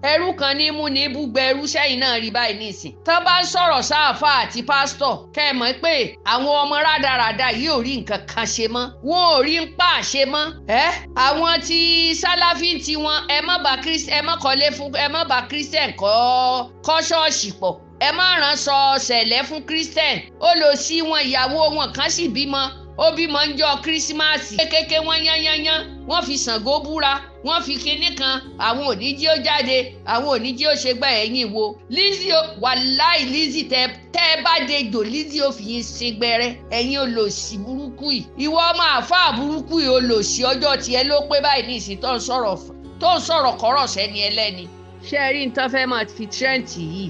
Ẹrú kan ní mú ní búgbẹ ẹrú sẹ́yìn náà rí báyìí nísìn. Tán bá ń sọ̀rọ̀ sáàfà àti pásítọ̀, kẹ́ ẹ mọ̀ pé àwọn ọmọ rádaràda yìí ò rí nǹkan kan ṣe mọ́. Wọn ò rí ń pa àṣe mọ́. Ẹ́ àwọn tí sálàfí ti wọn, ẹ má bá ẹ má kọ́lé fún, ẹ má bá Christian kọ́ ṣọ́ọ̀ṣì pọ̀. Ẹ má ránṣọ ṣẹ̀lẹ̀ fún Christian. Ó lọ sí wọn, ìyàwó wọn kan sì bímọ, ó bímọ ń jọ kírísímàsì. Kékeré wọn yányányán, wọ́n fi Ṣàngó búra, wọ́n fi kinní kan, àwọn òní jí ó jáde, àwọn òní jí ó ṣe gbà. Ẹ̀yìn wo Lizzy, wàláì Lizzy, tẹ ẹ bá de jò, Lizzy ó fi yín ṣe gbẹrẹ. Ẹ̀yin olòṣì burúkú yìí, ìwọ ọmọ àáfàá burúkú yìí, olòṣì, ọjọ́ tiẹ̀ ló pé báyìí ní ìsìn tó ń sọ̀rọ̀ kọ́rọ̀ sẹ́ni ẹlẹ́ni. Ṣé ẹ rí n tán fẹ́ máa fi trend yìí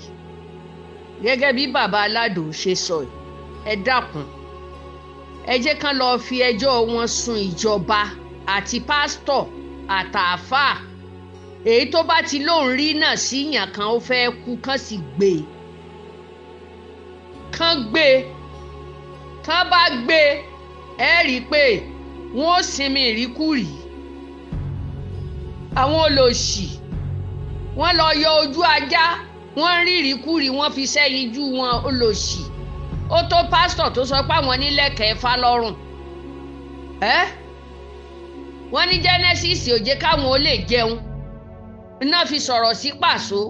gẹ́gẹ́ bí bàbá aládùn ṣe sọ? Ẹ dákun, ẹ jẹ́ kán lọ́ọ́ fi ẹjọ́ wọn sun ìjọba àti pásítọ̀ àtàáfàá. Èyí tó bá ti lóun rí náà síyàn kan, ó fẹ́ kú, kán sì gbé e, kán gbé e. Kán bá gbé e, ẹ rí i pé wọ́n ó sinmi ìríkùrí. Àwọn olòṣì, wọ́n lọ yọ ojú ajá, wọ́n ń rí ìríkùrí, wọ́n fi sẹ́yìn jú wọn. Olòṣì ó tó pásítọ̀ tó sọ pé àwọn nílẹ̀kẹ̀ fá lọ́rùn ẹ́. Wọ́n ní Genesis ò jẹ́ káwọn ó lè jẹun, iná fi sọ̀rọ̀ sí pàṣọ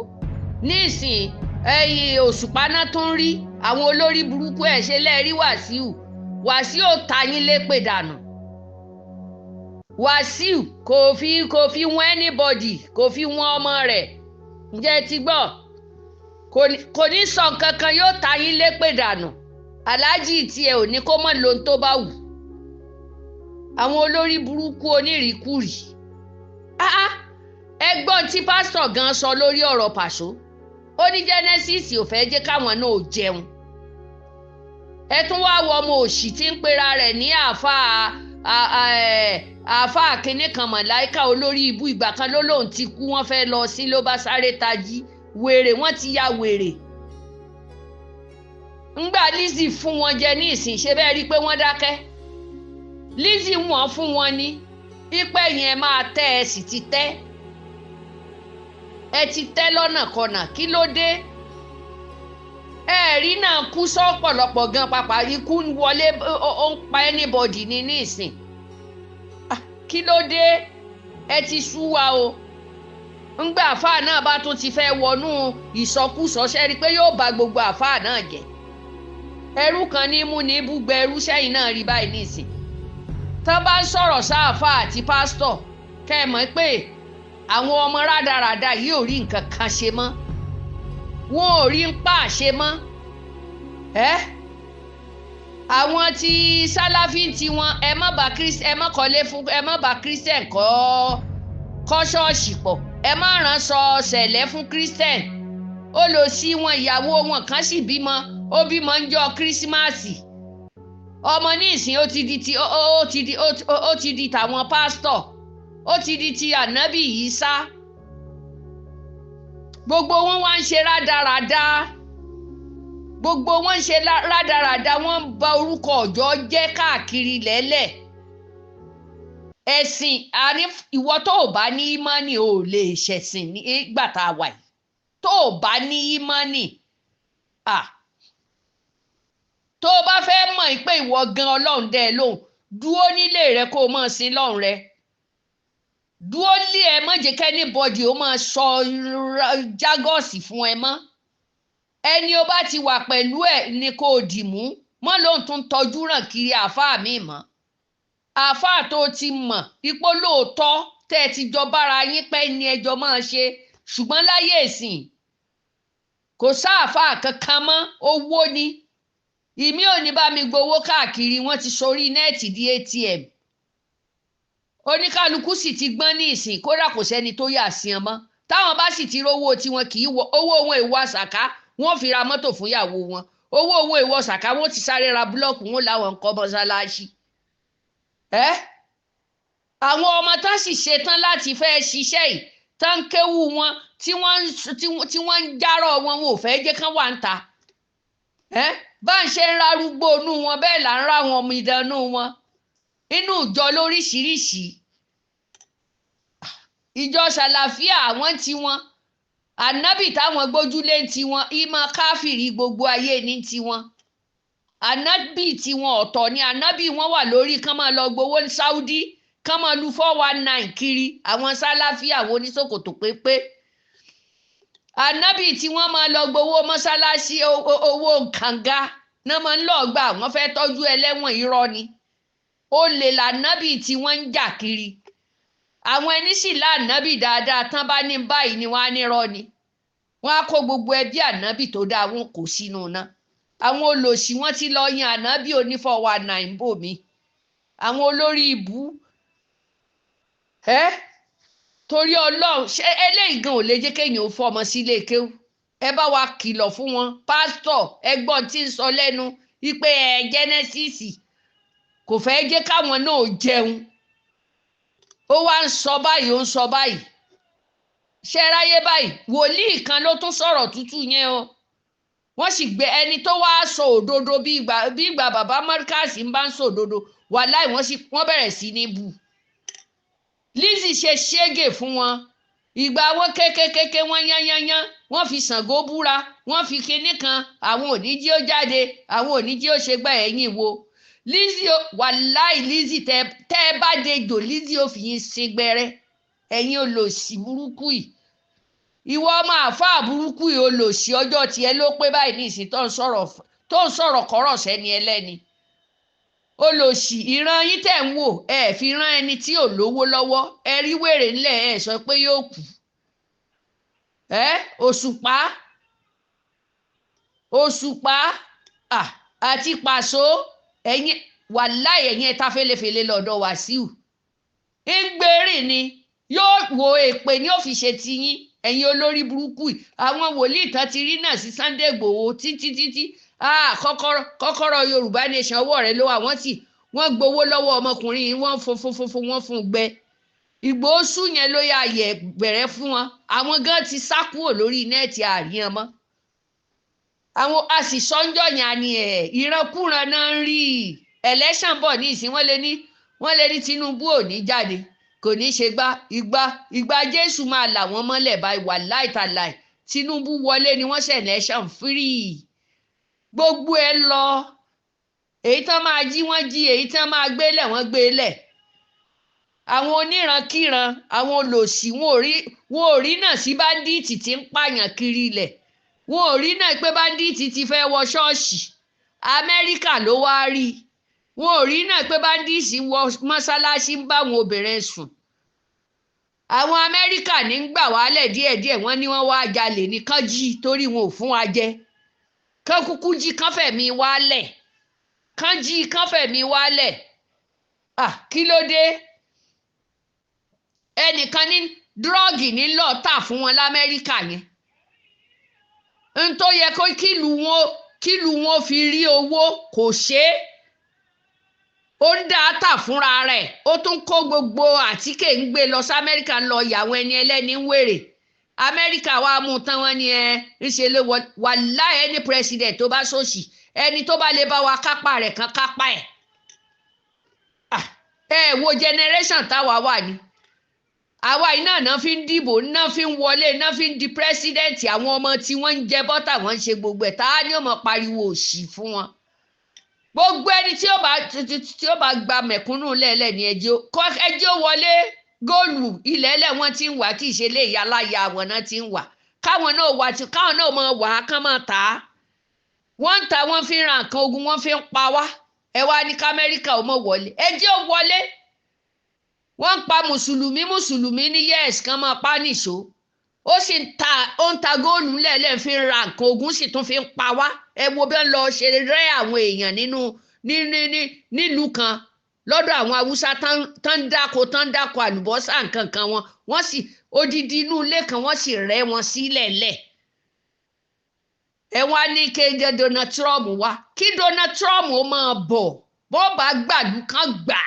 nísìn. Ẹ̀yìn òṣùpá náà tó ń rí àwọn olórí burúkú ẹ̀ ṣe lẹ́ẹ̀rí Wàsíù. Wàsíù ta yín lépè dànù. Wàsíù kò fi wọ́n anybody, kò fi wọ́n ọmọ rẹ̀. Ǹjẹ́ ẹ ti gbọ́? Kò ní sọ nǹkan kan, yóò ta yín lépè dànù. Aláàjì tiẹ̀ ò ní kó mọ̀ lóhun tó bá wù. Àwọn olórí burúkú onírìíkúrì. Ẹgbọ́n tí pásítọ̀ gan sọ lórí ọ̀rọ̀ pàṣọ, ó ní Genesis ò fẹ́ jẹ́ káwọn náà jẹun. Ẹ tún wá wọ ọmọ òṣì tí ń pera rẹ̀ ní àáfàá kínní kan, mọ̀láìka olórí ibú. Ìgbà kan ló lóun ti kú, wọ́n fẹ́ lọ sí ló bá sáré tají. Wèrè, wọ́n ti ya wèrè. Ńgbà Lizzy fún wọn jẹ ní ìsìn, ṣe bẹ́ẹ̀ rí i pé wọ́n dákẹ́? Lizzy wọ́n fún wọn ní pípẹ́ yẹn máa tẹ́ ẹ sì ti tẹ́ ẹ, ti tẹ́ lọ́nà kọnà. Kí ló dé? Ẹ̀rí náà kú sọ́pọ̀lọpọ̀ gan pàpà, ikú ń wọlé, ó ń pa anybody ní ìsìn. Kí ló dé? Ẹ ti sú wa o. Ńgbà àfáà náà bá tún ti fẹ́ wọnú ìsọkúsọ, ṣe rí i pé yóò ba gbogbo àfáà náà jẹ́? Ẹrú kan ní mú ní búgbẹ ẹrú sẹ́yìn náà rí báyìí nísìn. Tán bá ń sọ̀rọ̀ sáàfáà àti pásítọ̀, kẹ́ ẹ mọ̀ pé àwọn ọmọ rádaràda yìí ò rí nǹkan kan ṣe mọ́, wọn ò rí ń pa àṣe mọ́. Ẹ́ àwọn tí sálàfí ti wọn, ẹ má bá ẹ má kọ́lé fún, ẹ má bá Christian kọ́ ṣọ́ọ̀ṣì pọ̀, ẹ má ránṣọ ṣẹ̀lẹ̀ fún Christian. Ó lọ sí wọn, ìyàwó wọn kan sì bímọ, ó bímọ ń jọ kírísímàsì. Ọmọ ní ìsìn ó ti di ti ó ti di ó ti di tàwọn pásítọ̀, ó ti di ti ànábì Ìsá. Gbogbo wọn wá ń ṣe rádaràda, gbogbo wọn ń ṣe rádaràda, wọn ń ba orúkọ ọjọ́ jẹ́ káàkiri lẹ́lẹ̀. Ẹ̀sìn àní, ìwọ tó o bá ní ìmánì, o ò lè ṣẹ̀sìn nígbà tá a wà yìí. Tó o bá ní ìmánì, tó o bá fẹ́ mọ̀ pé ìwọ gan Ọlọ́run dẹ́ ẹ lóhùn, dúró nílé rẹ kó o máa sin lọ́run rẹ. Dúró lé ẹ, má jẹ́ kí anybody ó máa sọ jágọ́ọ̀sì fún ẹ mọ́. Ẹni o bá ti wà pẹ̀lú ẹ̀ ni kó o dì mú mọ́. Lóun tún tọ́jú ràn kiri àáfàá mi mọ́. Àáfàá tó ti mọ̀ ipò lóòótọ́ tẹ́ ẹ ti jọ bára yín pẹ́ ni ẹjọ́ máa ṣe. Ṣùgbọ́n láyé ìsìn, kò sáàfáà kankan mọ́, owó ni. Ìmí ò ní bá mi gbowó káàkiri. Wọ́n ti sorí net di ATM, oníkálukú sì ti gbọ́n ní ìsìn. Kódà kò sẹ́ni tó yà sí wọn mọ́. Táwọn bá sì ti rówó tiwọn, kì í wọ owó wọn ìwọ àṣàká, wọ́n fi ra mọ́tò fún ìyàwó wọn. Owó wọn ìwọ ṣàká, wọ́n ti sáré ra búlọ́ọ̀kù, wọn làwọn ń kọ́ mọ́ṣáláṣí. Ẹ́ àwọn ọmọ tán sì ṣetán láti fẹ́ ṣiṣẹ́ yìí, tán kéwú wọn, tí wọ́n ń járọ̀ wọn, wọn ò fẹ́ jẹ́ kán wà ń ta. Ẹ́ bá ń ṣe ń rárúgbó inú wọn, bẹ́ẹ̀ là ń rá àwọn ọmọ ìdánú wọn inú ìjọ lóríṣiríṣi. Ìjọ ṣàlàfíà, àwọn tí wọn Ànábì táwọn gbójúlé ń tiwọn, ìmọ̀ káfìrí gbogbo ayé ní tiwọn. Ànábì tiwọn ọ̀tọ̀ ni ànábì wọn wà lórí kán máa lọ gbowó ní Saudi, kán máa lu 419 kiri, àwọn sálàfí, àwọn oníṣòkòtò pépé. Ànábì tí wọ́n máa lọ gbowó mọ́sálásí, owó kànga náà máa ń lọ gbà, wọ́n fẹ́ tọ́jú ẹlẹ́wọ̀n, irọ́ ni. Olè lànábì tí wọ́n ń jà kiri. Àwọn ẹni sì lànábì dáadáa tán bá ní báyìí ni wọ́n á nírọ́ ni. Wọ́n á kó gbogbo ẹbí ànábì tó dáa wọn kò sínú náà. Àwọn olòṣì wọ́n ti lọ yan ànábì onífọwà nàìbò mi. Àwọn olórí ìbú ẹ torí Ọlọ́run, ṣé eléyìí gan ò lè jẹ́ kéèyàn ó fọmọ sílé kéwú? Ẹ bá wa kìlọ̀ fún wọn. Pásítọ̀ ẹgbọ́n tí ń sọ lẹ́nu wípé ẹ Genesis kò fẹ́ jẹ́ káwọn náà jẹun. Ó wá ń sọ báyìí, ó ń sọ báyìí. Ṣe ráyé báyìí? Wòlíì kan ló tún sọ̀rọ̀ tútù yẹn o. Wọ́n sì gbé ẹni tó wá sọ òdodo bí ìgbà bàbá Mọ́ríkàsì ń bá ń sọ òdodo, wàláì wọ́n bẹ̀rẹ̀ sí ní bú. Lizzy ṣe ṣégè fún wọn. Ìgbà wọn kékékéké, wọn yányányán, wọ́n fi Ṣàngó búra, wọ́n fi kinní kan, àwọn ò ní jí ó jáde, àwọn ò ní jí ó ṣe gbà. Ẹ̀yìn wo Lizzy, wàláì Lizzy, tẹ́ ẹ bá dejò, Lizzy ò fi yín ṣe gbẹrẹ. Ẹ̀yin olòṣì burúkú yìí, ìwọ ọmọ àáfàá burúkú yìí, olòṣì, ọjọ́ tiẹ̀ ló pé báyìí ní ìsìn tó ń sọ̀rọ̀ kọ́rọ̀ sẹ́ni ẹlẹ́ni. Olòṣì, ìran yín tẹ̀ ń wò, ẹ fi rán ẹni tí ò lówó lọ́wọ́, ẹ rí wèrè ńlẹ̀, ẹ sọ pé yóò kú. Ẹ òṣùpá, òṣùpá àti pàṣọ, ẹ̀yin wàláì, ẹ̀yin ẹ̀ta fẹ́lẹ́fẹ́lẹ́ lọ́dọ̀ Wàsíù ń gbèrè ni yóò wo èpè ní òfìṣe tiyín. Ẹ̀yin olórí burúkú yìí, àwọn wòlíì tán ti rí náà sí Sunday Igboho títí títí, kọ́kọ́rọ́ Yorùbá Nation ọwọ́ rẹ̀ ló wà. Wọ́n sì wọ́n gbowó lọ́wọ́ ọmọkùnrin yìí, wọ́n fún wọ́n fún gbẹ. Ìgbòho sùn yẹn ló yà yẹ bẹ̀rẹ̀ fún wọn. Àwọn gan ti sá kúrò lórí nẹ́ẹ̀tì àríyàn mọ́. Àwọn a sì sọ́njọ́ yẹn ni ẹ̀ ìrankúran náà ń rí. Election bọ̀ ní ìsìn, wọ́n lè ní Tinubu ò ní jáde, kò ní ṣe gbá ìgbà ìgbà Jésù máa là wọ́n mọ́lẹ̀ báyìí, wà láìtàláì. Tinubu wọlé ni wọ́n ṣe election free, gbogbo ẹ lọ. Èyí tán máa jí wọ́n jí, èyí tán máa gbélẹ̀ wọ́n gbélẹ̀. Àwọn onírankíran, àwọn olòṣì, wọn ò rí náà sí báńdíìtì tí ń pààyàn kiri ilẹ̀. Wọn ò rí náà pé báńdíìtì ti fẹ́ wọ ṣọ́ọ̀ṣì. Amẹ́ríkà ló wá rí. Wọn ò rí náà pé báńdíìtì wọ mọ́ṣáláṣí ń bá àwọn obìnrin sùn. Àwọn Amẹ́ríkà ní ń gbà wálẹ̀ díẹ̀díẹ̀, wọ́n ní wọ́n wá jalè nìkan jí torí wọn ò fún wa jẹ. Kán kúkú jí kán fẹ̀mí wálẹ̀, kán jí kán fẹ̀mí wálẹ̀. Kí ló dé? Ẹnìkan ní dírọ́ọ̀gì ní lọ́ọ́ tà fún wọn l'Amẹ́ríkà yẹn. N tó yẹ kó kílù wọn fi rí owó kò ṣe é. Ó ń dá tà fúnra rẹ̀, ó tún kó gbogbo àtíkè ń gbé lọ sí Amẹ́ríkà, ń lọ yàwọn ẹni ẹlẹ́ni ń wèrè. Amẹ́ríkà wa mú tán, wọn ni ẹ ń ṣe lé wàláì. Ẹni president tó bá ṣòṣì, ẹni tó bá lè bá wa kápá rẹ̀ kan kápá ẹ̀. Ẹ wo generation táwa wà ní, àwa iná náà fi ń dìbò, náà fi ń wọlé, náà fi ń di president. Àwọn ọmọ tí wọ́n ń jẹ bọ́tà, wọ́n ń ṣe gbogbo ẹ̀, tá a ní ó máa pariwo òṣì fún wọn. Gbogbo ẹni tí ó bá gba mẹ̀kúnnù lẹ́lẹ̀ ní ẹjẹ́ ó wọlé. Góòlù ilẹ̀ ẹlẹ̀ wọ́n ti ń wà, kì í ṣe lé ìyá aláya àwọn náà ti ń wà. Káwọn náà wà tí káwọn náà máa wà á, kán máa tà á. Wọ́n ń ta, wọ́n fi ń ra nǹkan ogun, wọ́n fi ń pa wá. Ẹ wá ní k'Amẹ́ríkà ó mọ̀ wọlé, ẹjẹ́ ó wọlé. Wọ́n ń pa mùsùlùmí, mùsùlùmí ní yẹ́s kan máa pa nìṣó. Ó sì ń ta, ó ń ta góòlù ńlẹ̀ẹ́lẹ̀, fi ń ra nǹkan ogun, sì tún fi ń pa wá. Ẹ wo bí wọ́n lọ ṣe rẹ́ àwọn èèyàn nínú nílùú kan lọ́dọ̀ àwọn Haúsá tán dáko àlùbọ́sà nǹkan kan wọn, wọ́n sì odidi inú ilé kan wọ́n sì rẹ́ wọn sílẹ̀ lẹ̀. Ẹ wá ní kéde Donald Trump wá, kí Donald Trump ó máa bọ̀, bó bá gbàlú kan gbà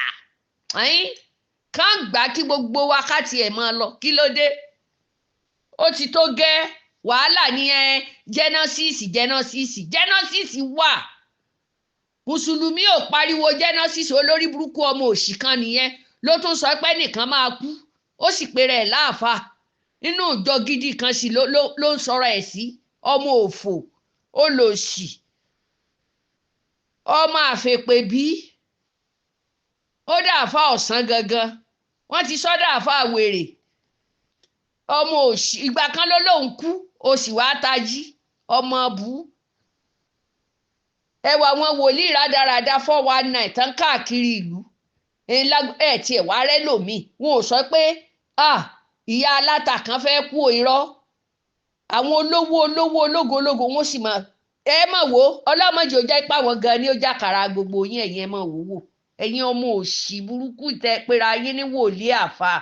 kán gbà kí gbogbo wa ká tiẹ̀ máa lọ. Kí ló dé? Ó ti tó gẹ́. Wàhálà ni ẹ Genesis Genesis Genesis wà. Mùsùlùmí ò pariwo Genesis, olórí burúkú ọmọ òṣì kan nìyẹn ló tún sọ pé nìkan máa kú, ó sì pe rẹ̀ láàfáà. Nínú ìjọ gidi kan sì ló ń sọ̀rọ̀ ẹ̀ sí. Ọmọ òfò, olòṣì, ọmọ àfèpè bí. Ó dàáfà ọ̀sán gangan, wọ́n ti sọ dàáfà wèrè. Ọmọ òṣì, ìgbà kan ló lóun kú, ó sì wá tají. Ọmọ bú. Ẹwà àwọn wòlíì rádaràda 419 tán káàkiri ìlú. Ẹ tiẹ̀ wá rẹ́ lòmíì, wọn ò sọ pé ìyá aláta kan fẹ́ kú. Irọ́. Àwọn olówó olówó, ológo ológo, wọn sì máa ẹ mọ̀ wò. Ọlọ́mọdé ò jẹ́ ipá wọn gan ni ó jàkàrà gbogbo yín. Ẹ̀yin ẹ mọ̀ wò wò, ẹ̀yin ọmọ òṣì burúkú tẹ pera yín ní wòlíì àfà.